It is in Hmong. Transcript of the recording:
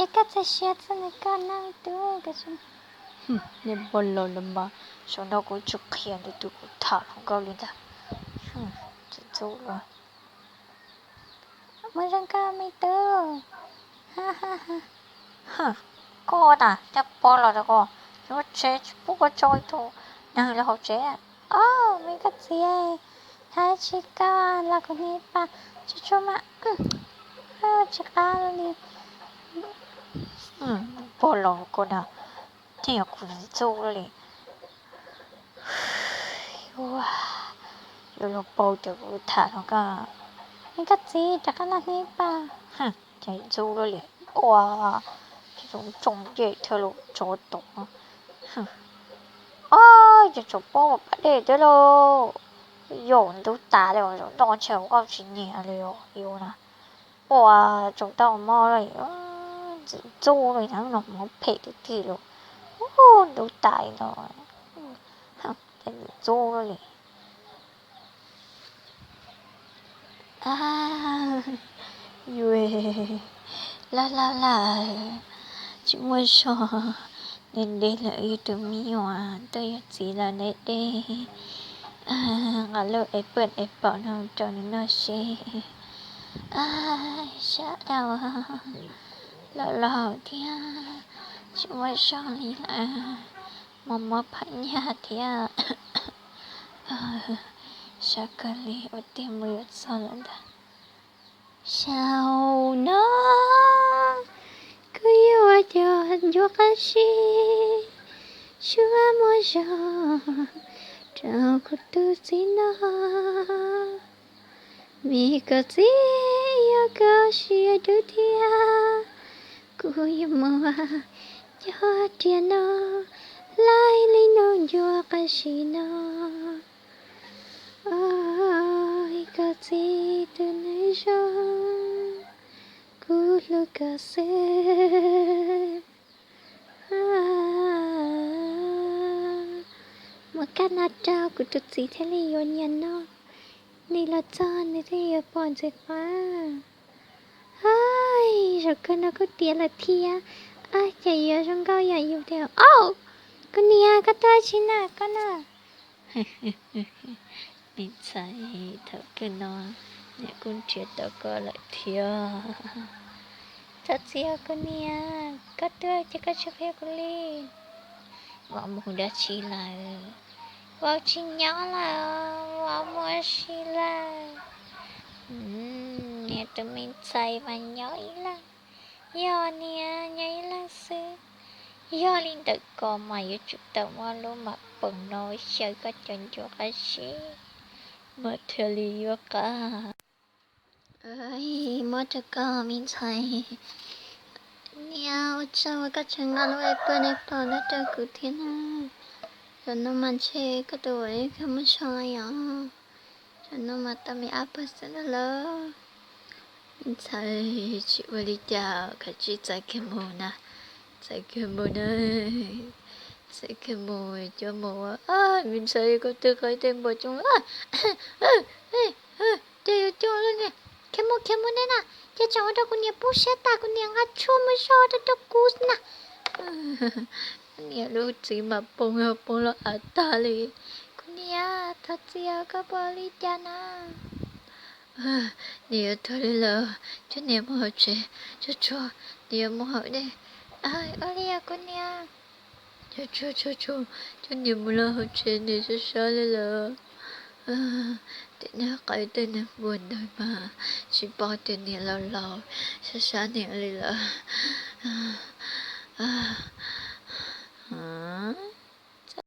Ces koj txawm siab txog nws koj na me tub. Nej npau laus los mas, saum no kuv tsis qhia nws tus kuv tham hluas nkauj li ntag. Txawm ntxub los. Mus zoo koj me tub. Koj na, coj pog los rau koj, yuav tsev tsis pub koj tso ib tug neeg los hauv tsev. Au, me koj txiv, hais tsis koj los kuv hnia pam tsuag tsuag mas tsis qab li. Pog los koj na, thiaj yog kuv ntxub li. Yuav luag paub tias kuv tham hluas nkauj. Me koj txiv, rov qab los hnia pam. Ces ntxub li, ua, tsis zoo tsoom ncej thiab los tsov tom. Au, ces tsoom pog mas pas dej thiab lauj. Yus ntub tas li os, zaum no ntshe nkauj tsis nyiam li os yus na. Ua, tsoom tau mob li, ntxub li na, no mob phem tiag tiag li. Ntub tas li no, ntxub li. Yus laj laj laj, tsis muaj zog, deb deb lawm, yus tus me nyuam tuaj yuav txiv lawm deb deb. Nqa lub es paj es paum no rau nws noj seb. Sab au, laus laus thiab, tsis muaj zog li lawm, mob mob phab nyaj thiab. Sab kawg li, ua tiag mus yuav txog lawm ntag. Xyov no kuv yuav ua cas ncuav qab zib, suab muaj zog rau kuv tus txiv no. Me koj txiv, yog koj siab dub thiab, kuv yuav muab cov riam no laij li no ncuav qab zib no. Ua koj txiv tus neeg zoo, kuv hlub koj xwb. Muab kab no rau kuv tus txiv thiaj li yuav nyiam noj, nws los txog nws thiaj yuav pom ntxiv qab. Hais, zaum kawg no kuj tiav lawm thiab. Ab, cas yuav zoo nkauj yam yus tiag. Au, kuv niam, koj tuaj tsi na koj na? Me ntxhais, thaum kawg no niam kuj nrhiav tau koj lawm thiab. Thov txim os kuv niam, koj tuaj ces koj tsis qhia kuv li. Vauv mus dab tsi lawm? Vauv tsis nyob lawm, vauv mus ua si lawm. Niam tus me ntxhais mas nyob ib leeg. Yog niam nyob ib leeg xwb. Yog li ntawd ko mas yuav tsum tau muab lub mam poom no xyaw koj cov ncuav qab zib mas thiaj li yuav qab. Muab rau koj me ntxhais. Niam, ua tsaug uas koj tseem nqa lub es paj es paum no rau kuv thiab na. Zaum no mas ntshe koj tus vauv yeej kawg muaj zog lawm os. Zaum no mas tau me ab pawg xwb na lawm. Me ntxhais, tsis ua li cas, kav tsij txais kiag mus na. Txais kiag mus na. Txais kiag mus, coj mus. Me ntxhais, koj twb qhia tej npua coob, ces yuav coob li ne. Khiav mus, khiav mus nej na, ces tseem ua rau kuv niam poob siab tas, kuv niam nqa tshuaj mus zog rau rau kuv na. Kuv niam lub txiv mas poob, poob los av tag li. Kuv niam, thov txim os, koj puas ua li cas na? Nws yuav tuag li lawm, coj nws mus hauv tsev, tsuag tsuag, nws yuav mus hauv dej. Ua li os kuv niam. Tsuag tsuag, coj nws mus lawm hauv tsev, nws sab sab li lawm. Tej neeg qaib tej neeg npua ntawd mas tsis paub tias nws laus laus, sab sab nws li lawm.